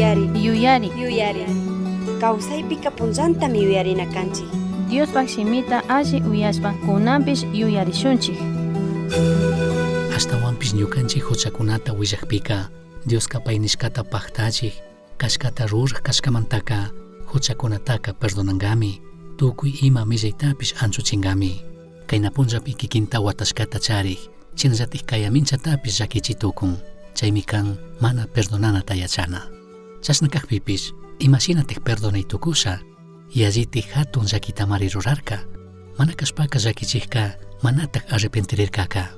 Yuyari. Yuyari. Yuyari. Kawsaypika punllantami yuyarina kanchik. Diospaj shimita alli uyashpa kunanpish yuyarishunchik. Ashtahuanpish ñucanchij juchacunata huillajpica, Diosca pai nishcata pajtachij, cashcata ruraj cashcamantaca juchacunataca perdonangami, tucui ima millaitapish anchuchingami. Caina punllapi quiquinta huatashcata charij, shinallataj cayaminchatapish llaquichi tucun. Chaimi can mana perdonanata yachana. Chashna cajpipish, ima shinataj perdonai tucusha? Yallitaj jatun llaquitamari rurarca. Mana cashpaca llaquichijca manataj arrepentirircaca.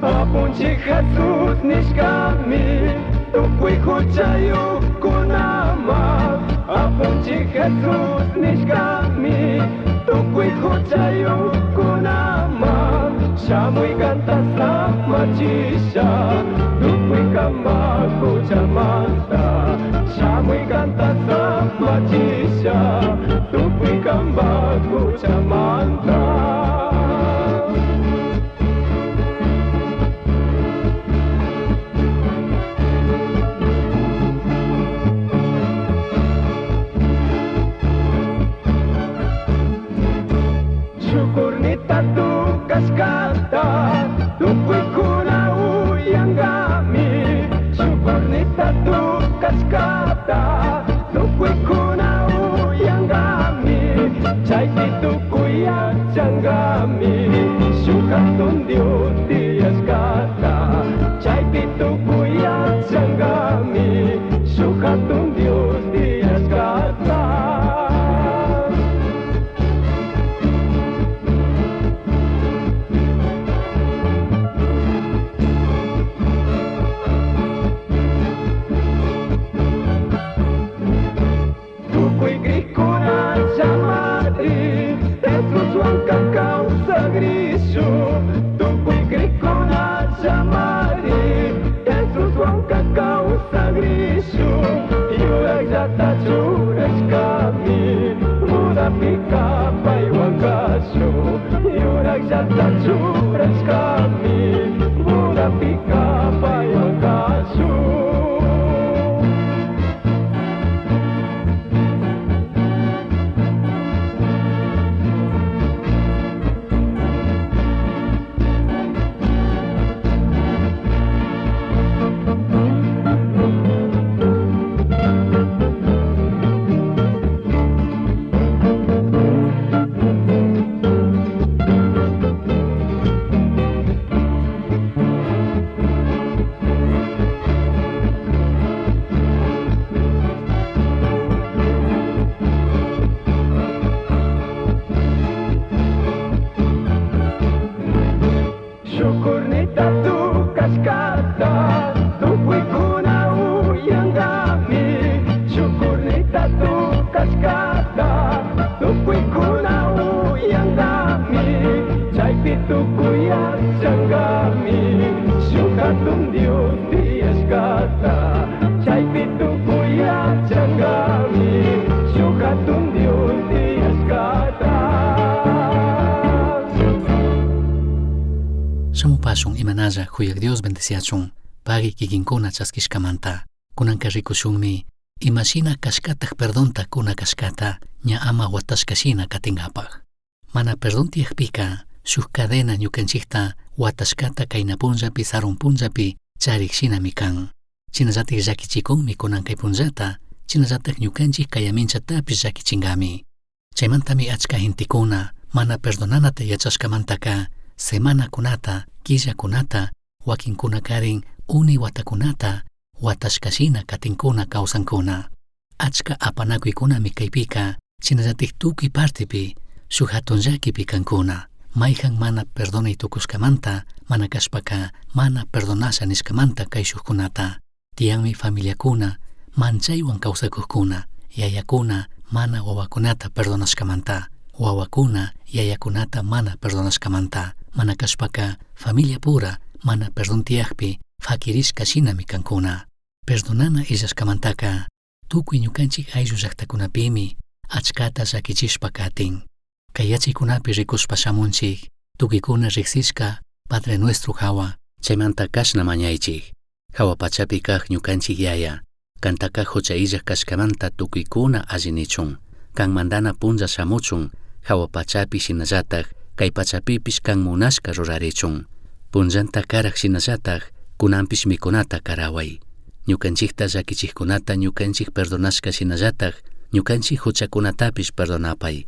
Apunchik Jesus nishkami tukuy huchayuqkunaman. Apunchik Jesus nishkami tukuy huchayuqkunaman. Shamuy kanta samachisha tukuy kambaj huchamanta. Shamuy kanta samachisha tukuy kambaj huchamanta. Shukurnita tukashkata tukuykuna uyankami. Shukurnita tukashkata tukuykuna uyankami. Chaypi tukuy yachankami shuk hatun Dios tiyashkata. Chaypi tukuy yachankami shuk hatun Dios tiyashkata. Tukuy krikuna llamari, Jesuswanka kawsagrishu. Tukuy krikuna llamari, Jesuswanka kawsagrishu. Yurajllata churashkami, Budapika paywan kashu. Yurajllata churashkami, Budapika paywan kashu. Shukurnita tukashkata tukuykuna uyankami. Shukurnita tukashkata tukuykuna uyankami. Chaypi tukuy yachankami shuk hatun Dios tiyashkata. Chaypi tukuy yachankami shuk hatun Dios tiyashkata. Shamupashun imanalla Juyaj Dios bendeciachun, pagui kikinkuna chaskishkamanta. Kunanka rikushunmi imashina kashkataj perdonta kuna kashkata ña ama huatashka shina katingapaj. Mana perdón tiyajpika shuk cadena ñukanchikta huatashkata kayna punllapi sarun punllapi charik shinami kan. Shinallatik llakichikunmi kunan kay punllata, shinallatak ñukanchik kayaminchatapish llakichingami. Chaymantami achka gentekuna mana perdonanata yachashkamantaka semanakunata, killakunata, wakinkunakarin uni watakunata, huatashkashina katinkuna kawsankuna. Achka apanakuykunami kaypika, shinallatik tukuy partepi, Shuk hatun llakipi kankuna, mayhan mana perdonay tukushkamanta, mana kashpaka mana perdonasha nishkamanta kayshukkunata. Tiyanmi familiakuna, manchaywan kawsakuqkuna, yayakuna mana wawakunata perdonashkamanta, wawakuna yayakunata mana perdonashkamanta, mana kashpaka familia pura mana perdón tiyakpi fakirishka shinami kankuna. Perdonana illashkamantaka tukuy ñukanchik ayllu llaktakunapimi achkata llakichishpa katin. Kay yachaykunapi rikushpa shamunchik, tukuykuna riqsishka Padre Nuestro hawa. Chaymanta kashna mañaychik. Hawa pachapi kaq ñukanchik yaya, kantaka hucha illak kashkamanta tukuykuna alli nichun, kan mandana punlla shamuchun, hawa pachapi shinallatak, kay pachapipish kan munashka rurarichun. Punllanta karak shinallatak, kunanpish mikunata karaway. Ñukanchikta llakichikkunata ñukanchik perdonashka shinallatak, ñukanchik huchakunatapish perdonapay.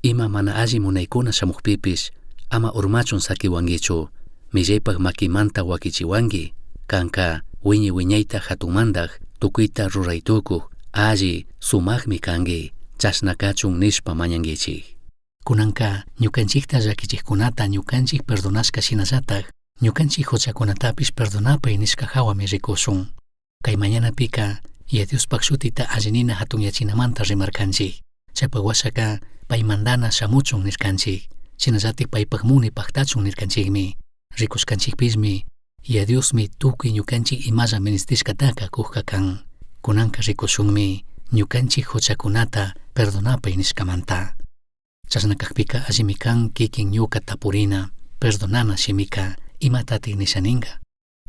Ima mana alli munaykuna shamukpipish, ama urmachun sakiwankichu, millaypak makimanta wakichiwanki, kanka wiñay wiñayta hatunmantak, tukuyta ruraytukuq, alli, sumakmi kanki, chashna kachun nishpa mañankichik. Kunanka ñukanchikta llakichikkunata ñukanchik perdonashka shinallatak, ñukanchik huchakunatapish perdonapay nishka hawami rikushun. Kay mañanapika, Yaya Diospaq shutita allinina hatunyachinamanta rimarkanchik. Chaypak washaka pay mandana shamuchun nirkanchik. Shinallatik paypak muni paktachun nirkanchikmi. Rikushkanchikpishmi, Yaya Diosmi tukuy ñukanchik imalla ministishkataka kukka kan. Kunanka rikushunmi ñukanchik huchakunata perdonapay nishkamanta. Chashna kakpika allimi kan kikin ñuka tapurina, perdonana shimika imatatik nisha ninka.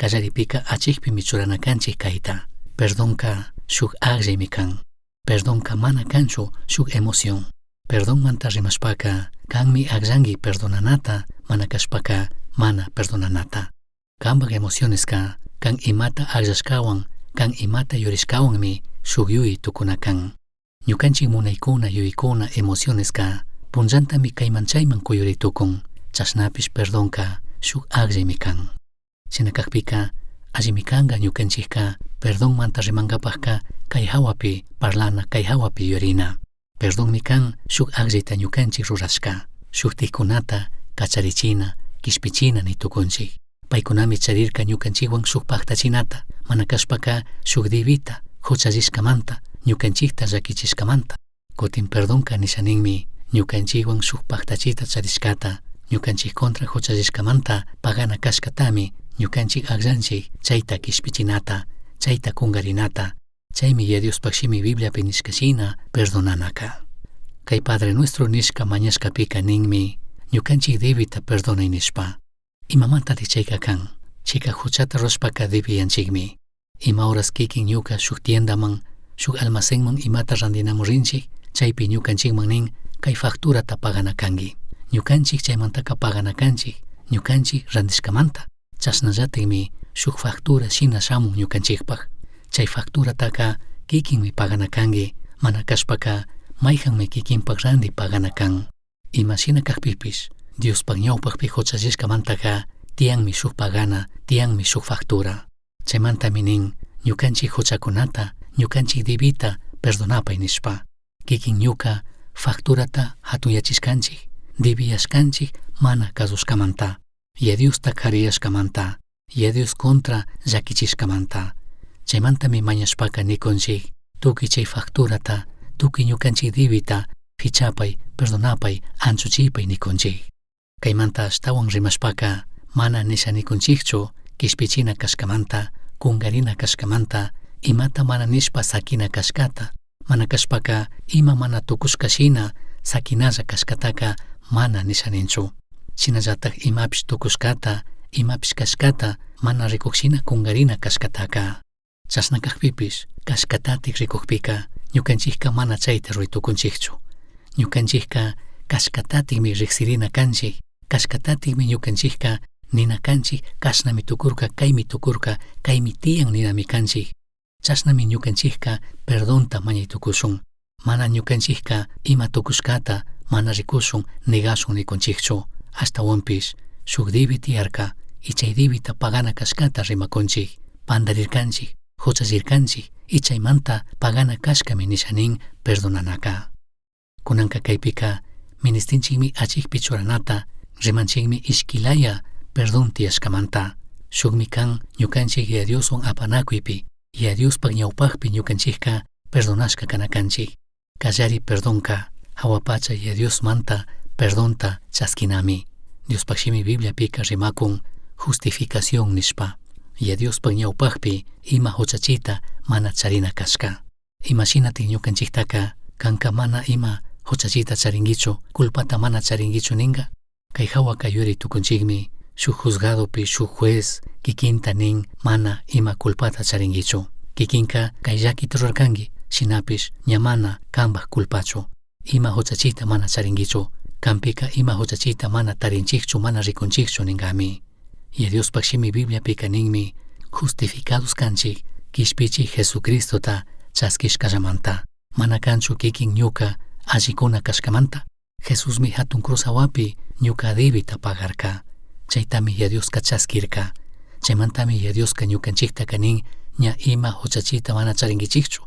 Kallaripika achikpimi churana kanchik kayta. Perdonka shuk akllaymi kan. Perdonka mana kanchu shuk emoción. Perdonmanta rimashpaka kanmi akllanki perdonanata, mana kashpaka mana perdonanata. Kanpak emocioneska kan imata akllashkawan, kan imata yurishkawanmi shuk yuyay tukuna kan. Ñukanchik munaykuna, yuyaykuna, emocioneska punllantami kayman chayman kuyuri tukun, chashnapish perdonka shuk akllaymi kan. Shina kakpika allimi kanka ñukanchikka perdonmanta rimankapakka kay hawapi parlana, kay hawapi yuyarina. Perdonmi kan shuk akllayta ñukanchik rurashka, shuktikkunata kacharichina, kishpichina ni tukunchik. Paykunami charirka ñukanchikwan shuk paktachinata, mana kashpaka shuk dibita, huchallishkamanta, ñukanchikta llakichishkamanta. Kutin perdonka nisha ninmi ñukanchikwan shuk paktachita charishkata, ñukanchik contra huchallishkamanta pagana kashkatami ñukanchik akllanchik chayta kishpichinata, chayta kunkarinata. Chaymi Yaya Diospaq shimi Bibliapi nishka shina perdonanaka. Kay Padre Nuestro nishka mañashkapika ninmi ñukanchik dibita perdonay nishpa. Imamantatik chayka kan? Chayka huchata rurashpaka dibiyanchikmi. Ima horas kikin ñuka shuk tiendaman, shuk almacenman imata randinamun rinchik, chaypi ñukanchikman nin kay facturata pagana kanki. Ñukanchik chaymantaka pagana kanchik, ñukanchik randishkamanta. Chashnallatikmi shuk factura shina shamun ñukanchikpak. Chay facturataka kikinmi pagana kanki, mana kashpaka mayhanmi kikinpak randi pagana kan. Ima shina kakpipish, Diospaq ñawpaqpi huchallishkamantaka tiyanmi shuk pagana, tiyanmi shuk factura. Chaymantami nin ñukanchik huchakunata, ñukanchik dibita perdonapay nishpa. Kikin ñuka facturata hatunyachishkanchik, dibiyashkanchik mana kasushkamanta, Yaya Diosta kariyashkamanta, Yaya Dios contra llakichishkamanta. Chaymantami mañashpaka nikunchik, tukuy chay facturata, tukuy ñukanchik dibita fichapay, perdonapay, anchuchipay nikunchik. Kaymanta ashtawan rimashpaka mana nisha nikunchikchu kishpichina kashkamanta, kunkarina kashkamanta, imata mana nishpa sakina kashkata, mana kashpaka ima mana tukushka shina sakinalla kashkataka mana nisha ninchu. Shinallatak imapish tukushkata, imapish kashkata mana rikukshina kunkarina kashkataka. Chashna kakpipish kashkatatik rikukpika ñukanchikka mana chayta ruray tukunchikchu. Ñukanchikka kashkatatikmi riksirina kanchik, kashkatatikmi ñukanchikka nina kanchik, kashnami tukurka, kaymi tukurka, kaymi tiyan ninami kanchik. Chashnami ñukanchikka perdonta mañay tukushun. Mana ñukanchikka ima tukushkata mana rikushun, negashun nikunchikchu. Ashtawanpish shuk dibi tiyarka y chay dibita pagana kashkata rimakunchik, pandarirkanchik, huchallirkanchik y chaymanta pagana kashkami nisha nin perdonanaka. Kunanka kaypika Ministinchikmi achikpi churanata, rimanchikmi ishkilaya perdón tiyashkamanta. Shukmi kan ñukanchik Yaya Dioswan apanakuypi, Yaya Diospaj ñawpakpi ñukanchikka perdonashka kana kanchik. Kallari perdonka jahua pacha Yaya Diosmanta perdonta chaskinami. Diospaj shimi Bibliapika rimakun justificación nishpa. Yaya Diospaj ñawpakpi ima huchachita mana charina kashka. Imashinatik ñukanchiktaka kanka mana ima huchachita charinkichu, culpata mana charinkichu ninka? Kay hawaka yuyari tukunchikmi shuk juzgadopi shuk juez kikinta nin mana ima culpata charinkichu. Kikinka kay llakita rurarkanki, shinapish ña mana kanpak culpachu. Ima huchachita mana charinkichu, kanpika ima huchachita mana tarinchikchu, mana rikunchikchu ninkami. Yaya Diospaj shimi Bibliapika ninmi justificados kanchik kishpichik Jesucristota chaskishkallamanta. Mana kanchu kikin ñuka allikuna kashkamanta. Jesusmi hatun cruz hawapi ñuka debita pagarka. Chaytami Yaya Dioska chaskirka. Chaymantami Yaya Dioska ñukanchiktaka nin ña ima huchachita mana charinkichikchu.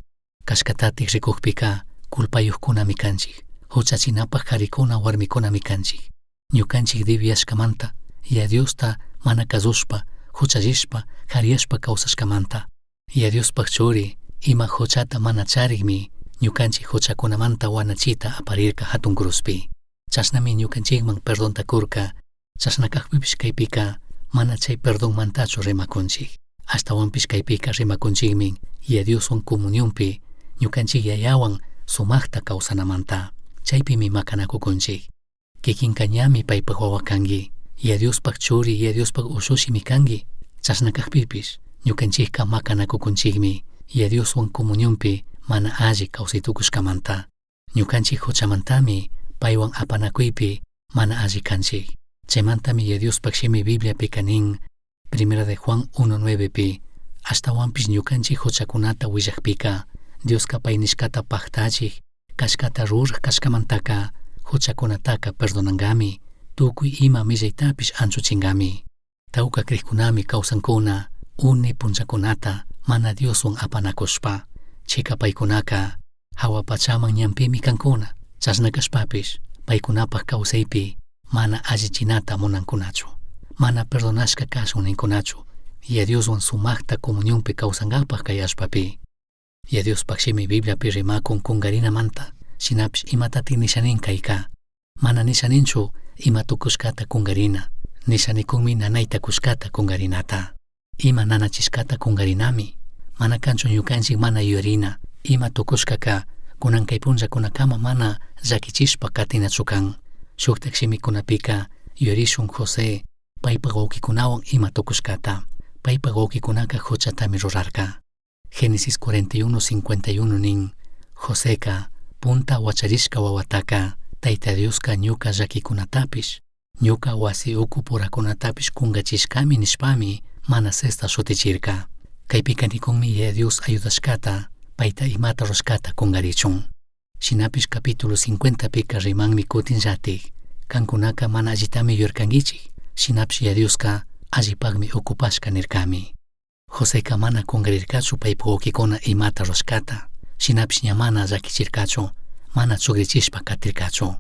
Kashkatatik rikukpika culpayuqkunami kanchik. Huchachinapaj karikuna warmikunami kanchik. Ñukanchik debiyashkamanta, Yaya Diosta mana kasushpa, huchallishpa, jariyashpa kawsashkamanta. Yaya Diospaj churi ima huchata mana charikmi ñukanchik huchakunamanta wanachita aparirka hatun cruzpi. Chashnami ñukanchikman perdonta kurka, chashna kakpipish kaypika mana chay perdonmantachu rimakunchik. Ashtawanpish kaypika rimakunchikmi Yaya Dioswan comunionpi ñukanchik Yayawan sumakta kawsanamanta. Chaypimi makanakukunchik. Kikinka ñami paypak wawa kanki. Yaya Diospaj churi, Yaya Diospaj ushushimi kanki. Chashna kakpipish ñukanchikka makanakukunchikmi Yaya Dioswan comunionpi mana alli kawsay tukushkamanta. Ñukanchik huchamantami paywan apanakuypi mana alli kanchik. Chaymantami Yaya Diospaj shimi Bibliapika nin, Primera de Juan 1.9pi, ashtawanpish ñukanchik huchakunata willakpika, Dioska pay nishkata paktachik, kashkata ruraj kashkamantaka, huchakunataka perdonankami, tukuy ima millaytapish anchuchinkami. Tawka krikkunami kawsankuna uni punllakunata mana Dioswan apanakushpa. Chika paykunaka jahua pachaman ñanpimi kankuna, chashna kashpapish paykunapaj kawsaypi mana allichinata munankunachu. Mana perdonashka kashun ninkunachu, Yaya Dioswan sumakta comunionpi kawsankapak kay allpapi. Yaya Diospaj shimi Bibliapi rimakun kungarinamanta, shinapish imatatik nishanin kayka. Mana nishaninchu ima tukushkata kungarina, nishanikunmi nanayta kushkata kungarinata. Ima nanachishkata kungarinami, mana kanchu ñukanchik mana yuyarina, ima tukushkaka kunan kay punllakunakama mana llakichishpa katinachu kan. Shuktak shimikunapika yuyarishun José paypak wawkikunawan ima tukushkata. Paypak wawkikunaka huchatami rurarka. Génesis 41:51 nin, Joseka punta wacharishka wawataka Tayta Dioska ñuka llakikunatapish, ñuka wasi uku purakunatapish kunkachishkami nishpami Manasesta shutichirka. Kaypika nikunmi Yaya Dios ayudashkata, payta imata rurashkata kunkarichun. Shinapish capítulo 50 pika rimanmi kutinllatik, kankunaka mana allitami yuyarkankichik, shinapish Yaya Dioska allipakmi ocupashka nirkami. Joseka mana kunkarirkachu paypak wawkikuna imata rurashkata, shinapish ña mana llakichirkachu, mana chukrichishpa katirkachu.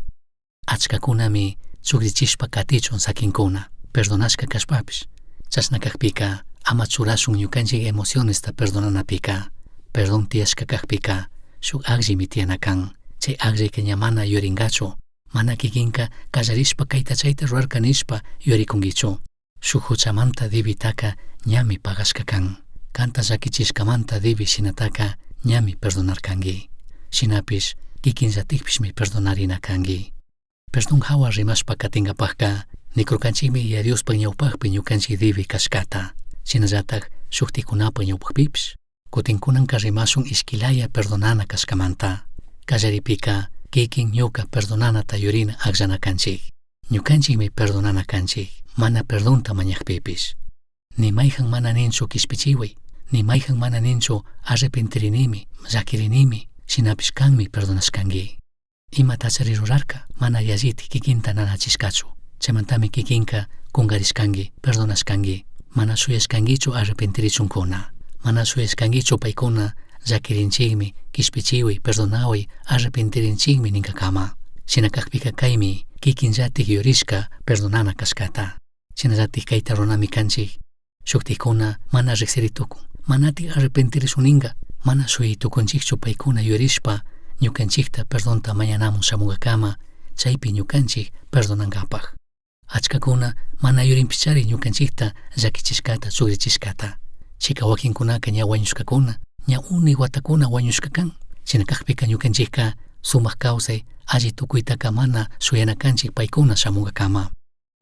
Achkakunami chukrichishpa katichun sakinkuna, perdonashka kashpapish. Chashna kakpika ama churashun ñukanchik emocionesta perdonanapika. Perdón tiyashka kakpika shuk akllimi tiyana kan. Chay akllayka ña mana yuyarinkachu, mana kikinka kallarishpa kayta chayta rurarka nishpa yuyarikunkichu. Shuk huchamanta debitaka ñami pagashka kan. Kanta llakichishkamanta debi shinataka ñami perdonarkanki. Shinapish kikinllatikpishmi perdonarina kanki. Perdón hawa rimashpa katinkapakka nikurkanchikmi Yaya Diospaj ñawpakpi ñukanchik debi kashkata. Shinallatak shuktikunapa ñawpakpipish. Kutin kunanka rimashun ishkilaya perdonana kashkamanta. Kallaripika kikin ñuka perdonanata yurina akllana kanchik. Ñukanchikmi perdonana kanchik, mana perdonta mañakpipish. Ni mayhan mana ninchu kishpichiway, ni mayhan mana ninchu arrepentirinimi, llakirinimi, shinapish kanmi perdonashkanki. Imatachari rurarka, mana yallitik kikinta nanachishkachu. Chaymantami kikinka kunkarishkanki, perdonashkanki, mana shuyashkankichu arrepentirichunkuna. Mana shuyashkankichu paykuna llakirinchikmi, kishpichiway, perdonaway, arrepentirinchikmi ninkakama. Shina kakpika kaymi kikinllatik yuyarishka perdonana kashkata. Shinallatik kayta runami kanchik. Shuktikuna mana riksiri tukun, manatik arrepentirisuninga, mana shuyi tukunchikchu paykuna yuyarishpa ñukanchikta perdonta mañanamun shamungakama, chaypi ñukanchik perdonankapaj. Achkakuna mana yurinpichari ñukanchikta llakichishkata chugrichishkata. Chika wakinkunaka ña wañushkakuna, ña unay watakuna wañushka kan. Shina kakpika ñukanchikka sumak kawsay alli tukuytaka mana shuyana kanchik paykuna shamungakama.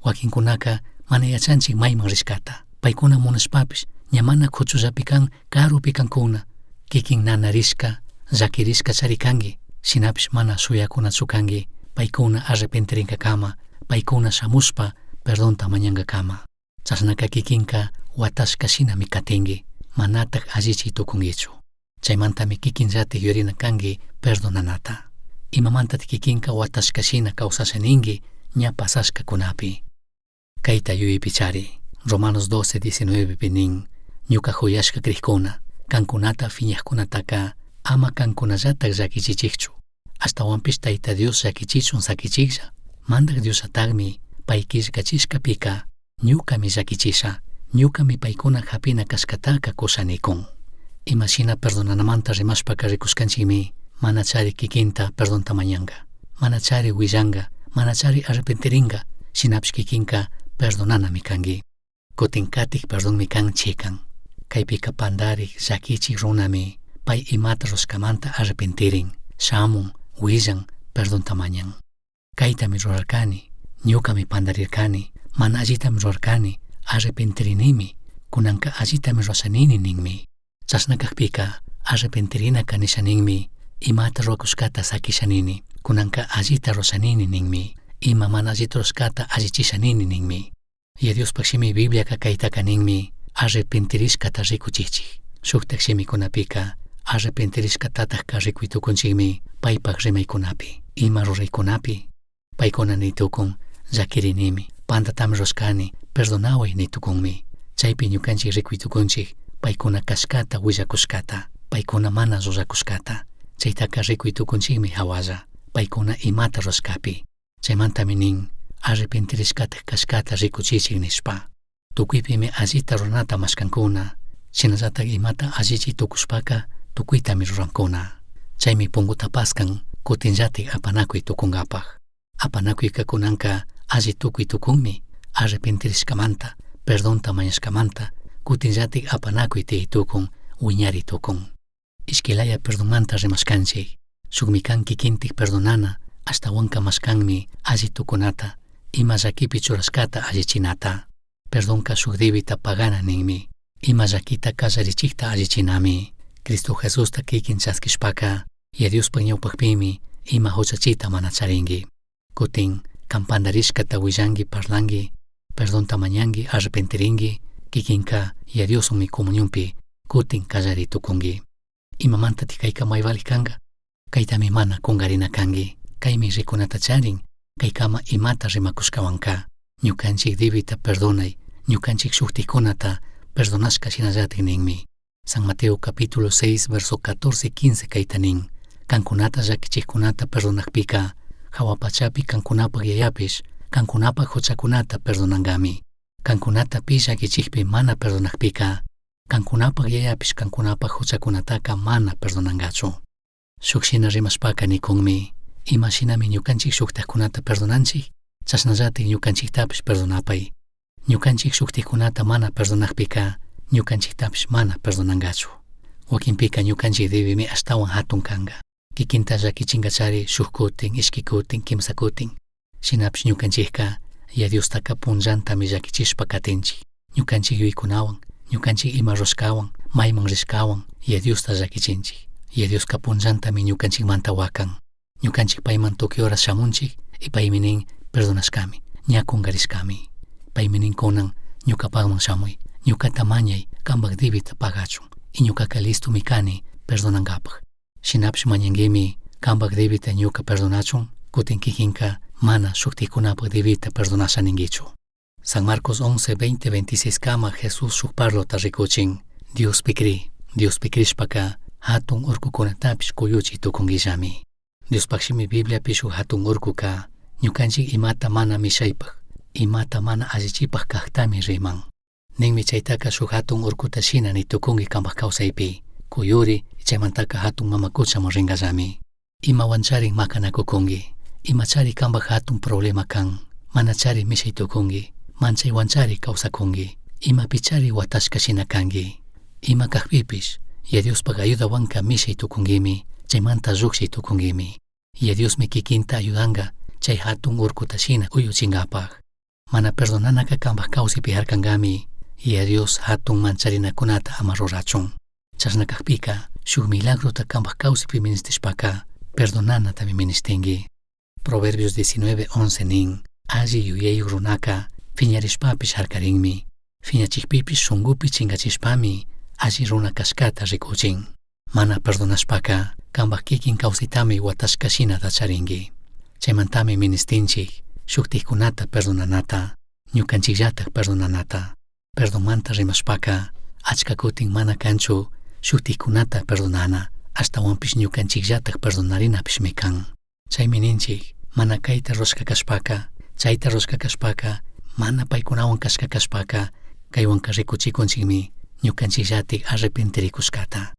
Wakinkunaka mana yachanchik mayman rishkata. Paykuna munashpapish ña mana kuchullapi kan, karupi kankuna. Kikin nanarishka, llakirishka charikanki, shinapish mana shuyakunachu kanki, paykuna arrepentirinkakama, paykuna shamushpa perdonta mañankakama. Chashnaka kikinka watashka shinami katinki, manatak allichi tukunkichu. Chaymantami kikinllatik yuyarina kanki perdonanata. Imamantatik kikinka watashka shina kawsasha ninki ña pasashkakunapi. Kayta yuyaypichari. Romanos 12, 19 pi nin, ñuka juyashka krikuna, kankunata fiñajkunataka ama kankunallatak llakichichikchu. Ashtawanpish Tayta Dios llakichichun sakichiklla. Mandak Diosllatakmi pay killkachishkapika ñukami llakichisha, ñukami paykuna hapina kashkataka kusha nikun. Ima shina perdonanamanta rimashpaka rikushkanchikmi mana chari kikinta perdonta mañanka, mana chari willanka, mana chari arrepentirinka, shinapish kikinka perdonanami kanki. Kutin katik perdonmi kan chikan. Kaypika pandarik llakichik runami pay imata rushkamanta arrepentirin, shamun, willan, perdonta mañan. Kaytami rurarkani, ñukami pandarirkani, mana allitami rurarkani, arrepentirinimi, kunanka allitami rurashanini ninmi. Chashna kakpika arrepentirinaka nisha ninmi, imata rurakushkata sakisha nini, kunanka allita rurashanini ninmi, ima mana allita rurashkata allichisha nini ninmi. Yaya Diospaj shimi Bibliaka kaytaka ninmi, arrepentirishkata rikuchichik. Shuktak shimikunapika arrepentirishkatatajka rikuy tukunchikmi paypak rimaykunapi, ima ruraykunapi. Paykuna nitukun llakirinimi, pantatami rurashkani, perdonaway nitukunmi. Chaypi ñukanchik rikuy tukunchik paykuna kashkata willakushkata, paykuna mana rurakushkata. Chaytaka rikuy tukunchikmi hawalla, paykuna imata rurashkapi. Chaymantami nin, arrepentirishkatak kashkata rikuchichik nishpa. Tukuypimi allita ruranata mashkankuna, shinallatak imata allichi tukushpaka tukuytami rurankuna. Chaymi punguta paskan kutinllatik apanakuy tukunkapaj. Apanakuyka kunanka alli tukuy tukunmi, arrepentirishkamanta, perdonta mañashkamanta, kutinllatik apanakuy tiy tukun, wiñari tukun. Ishkilaya perdonmanta rimashkanchik, shukmi kan kikintik perdonana, ashtawanka mashkanmi alli tukunata, ima llakipi churashkata allichinata. Perdonka shuk debita pagana ninmi, ima llakita kallarichikta allichinami. Cristo Jesusta kikin chaskishpaka, Yaya Diospaj ñawpakpimi ima huchachita mana charinki. Kutin, kan pandarishkata willanki parlanki, perdonta mañanki, arrepentirinki, kikinka Yaya Dioswanmi comunionpi kutin kallari tukunki. Imamantatik kayka may valik kanka? Kaytami mana kunkarina kanki, kaymi rikunata charin, kaykama imata rimakushkawanka. Ñukanchik debita perdonay, ñukanchik shuktikunata perdonashka shinallatik ninmi. San Mateo capítulo 6, verso 14 15 kayta nin, kankunata llakichikkunata perdonakpika, hawa pachapi kankunapak yayapish, kankunapak huchakunata perdonankami. Kankunata pi llakichikpi mana perdonakpika, kankunapak yayapish kankunapak huchakunataka mana perdonankachu. Shuk shina rimashpaka nikunmi, ima shinami ñukanchik shuktakkunata perdonanchik, chashnallatik ñukanchiktapish perdonapay. Ñukanchik shuktikkunata mana perdonakpika, ñukanchiktapish mana perdonankachu. Wakinpika ñukanchik debimi ashtawan hatun kanka. Kikinta llakichinkachari shuk kutin, ishki kutin, kimsa kutin. Shinapish ñukanchikka Yaya Diostaka punllantami llakichishpa katinchik. Ñukanchik yuyaykunawan, ñukanchik ima rurashkawan, mayman rishkawan Yaya Diosta llakichinchik. Yaya Dioska punllantami ñukanchikmanta wakan. Ñukanchik payman tukuy horas shamunchik y paymi nin perdonashkami, ña kunkarishkami. Paymi nin kunan ñukapakman shamuy, ñukata mañay kanpak debita pagachun y ñukaka listomi kani perdonankapak. Shinapish mañankimi kanpak debita ñuka perdonachun, kutin kikinka mana shuktikkunapak debita perdonasha ninkichu. San Marcos 11, 20, 26 kama Jesús shuk parlota rikuchin, Diospi cri, Diospi crishpaka hatun urkukunatapish kuyuchi tukunkillami. Diospaj shimi Bibliapi shuk hatun urkuka ñukanchik imata mana mishaypaj, imata mana allichipaj kajtami riman. Ninmi chaytaka shuk hatun urkuta shina ni tukunki kanpaj kawsaypi. Kuyuri, chaymantaka hatun mama kuchaman rinkallami. Imawanchari makanakukunki, imachari kanpaj hatun problema kan, manachari mishay tukunki, manchaywanchari kawsakunki, imapichari watashka shina kanki. Ima kajpipish, Yaya Diospaj ayudawanka mishay tukunkimi, chaymanta llukshay tukunkimi. Yaya Diosmi kikinta ayudanka chay hatun urkuta shina kuyuchinkapaj. Mana perdonanaka kanpaj kawsaypi harkankami, Yaya Dios hatun mancharinakunata ama rurachun. Chashna kajpika, shuk milagrota kanpaj kawsaypi ministishpaka, perdonanatami ministinki. Proverbios 19:11 nin, alli yuyayuk runaka fiñarishpapish harkarinmi, fiñachikpipish shunkupi chinkachishpami alli runa kashkata rikuchin. Mana perdonashpaka, kanpaj kikin kawsaytami watashka shinata charinki. Chaymantami ministinchik, shuktikkunata perdonanata, ñukanchikllatak perdonanata. Perdonmanta rimashpaka, achka kutin mana kanchu shuktikkunata perdonana, ashtawanpish ñukanchikllatak perdonarinapishmi kan. Chaymi ninchik, mana kayta rurashka kashpaka, chayta rurashka kashpaka, mana paykunawan kashka kashpaka, kaywanka rikuchikunchikmi ñukanchikllatik arrepentirikushkata.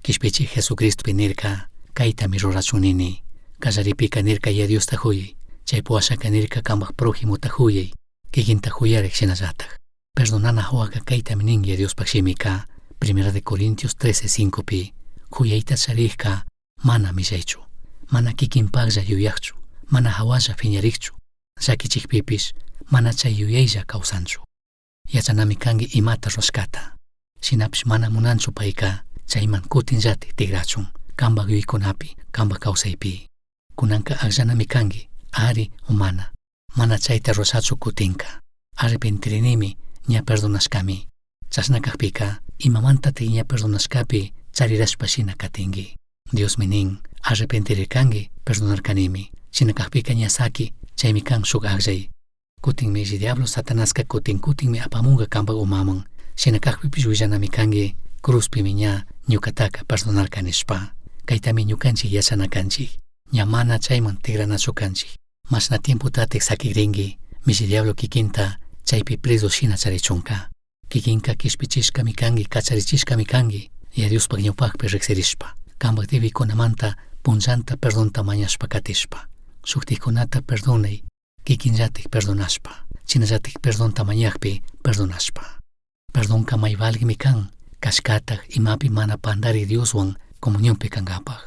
Kishpichik Jesucristopi nirka, kaytami rurachun nini. Kallaripika nirka Yaya Diosta huyay, chaypi washaka nirka kanpaj prójimota huyay, kikinta huyarik shinallatak. Perdonana hawaka kaytami nin Yaya Diospaj shimika, Primera de Corintios 13:5 pi, huyayta charikka mana millaychu, mana kikinpaklla yuyakchu, mana hawalla fiñarikchu, llakichikpipish mana chay yuyaylla kawsanchu. Yachanami kanki imata rurashkata. Shinapish mana munanchu payka chayman kutinllatik tigrachun, kanpak yuyaykunapi, kanpak kawsaypi. Kunanka akllanami kanki, ari o mana. Mana chayta rurashachu kutinka. Arrepentirinimi, ña perdonashkami. Chashna kakpika, imamantatik ña perdonashkapi charirashpa shina katinki. Diosmi nin, arrepentirirkanki, perdonarkanimi. Shina kakpika ña saki, chaymi kan shuk akllay. Kutinmi diablo Satanaska kutin kutinmi apamunka kanpak umaman. Shina kakpipish willanami kanki, cruzpimi ña ñukataka perdonarka nishpa. Kaytami ñukanchik yachana kanchik. Ña mana chayman tigranachu kanchik. Mashna tiempotatik sakikrinki, mishi diablo kikinta chaypi preso shina charichunka. Kikinka kishpichishkami kanki, kacharichishkami kanki, Yaya Diospaj ñawpakpi riksirishpa. Kanpak debikunamanta punllanta perdonta mañashpa katishpa. Shuktikkunata perdonay, kikinllatik perdonashpa. Shinallatik perdonta mañakpi perdonashpa. Perdonka may valikmi kan, kashkatak imapi mana pandarik Dioswan comunionpi kankapaj.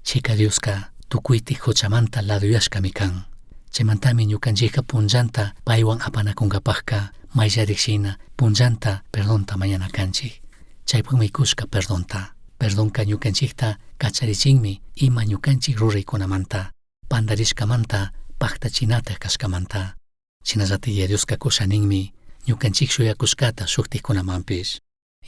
Chika Dioska tukuytik huchamanta laduyashkami kan. Chaymantami ñukanchikka punllanta paywan apanakunkapajka mayllarik shina punllanta perdonta mañana kanchik. Chaypukmi kushka perdonta. Perdonka ñukanchikta kacharichinmi ima ñukanchik ruraykunamanta, pandarishkamanta, paktachinatak kashkamanta. Shinallatik Yaya Dioska kusha ninmi ñukanchik shuyakushkata shuktikkunamanpish.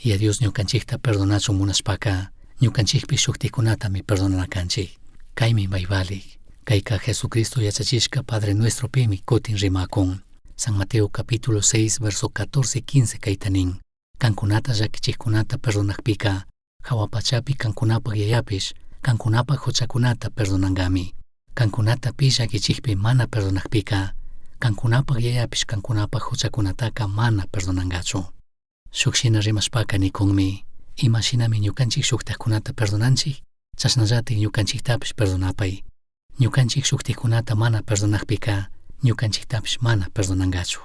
Yaya Dios ñukanchikta perdonachun munashpaka, ñukanchikpish shuktikkunatami perdonana kanchik. Kaymi may valik. Kayka Jesucristo yachachishka Padre Nuestro pimi kutin rimakun. San Mateo capítulo 6, verso 14 y 15 kayta nin. Kankunata llakichikkunata perdonakpika, hawa pachapi kankunapak yayapish, kankunapak huchakunata perdonankami. Kankunata pi llakichikpi mana perdonakpika, kankunapak yayapish kankunapak huchakunataka mana perdonankachu. Shuk shina rimashpaka nikunmi, ima shinami ñukanchik shuktakkunata perdonanchik, chashnallatik ñukanchiktapish perdonapay. Ñukanchik shuktikkunata mana perdonakpika, ñukanchiktapish mana perdonankachu.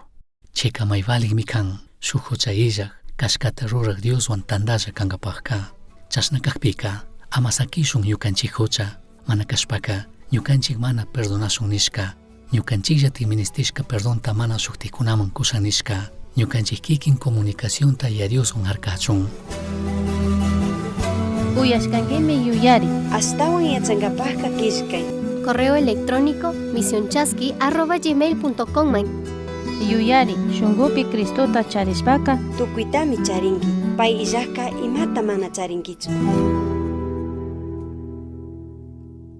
Chika may valikmi kan, shuk hucha illak, kashkata rurak Dioswan tantalla kankapajka. Chashna kakpika, ama sakishun ñukanchik hucha, mana kashpaka, ñukanchik mana perdonashun nishka, ñukanchikllatik ministishka perdonta mana shuktikkunaman kusha nishka, ñukanchik kikin comunicacionta Yaya Dioswan harkachun. Uyashkankimi yuyari. Ashtawan yachankapajka killkay. Correo electrónico misionchasqui@gmail.com man. Yuyari, shunkupi Cristota charishpaka Tukuytami charinki. Pay illajka imata mana charinkichu.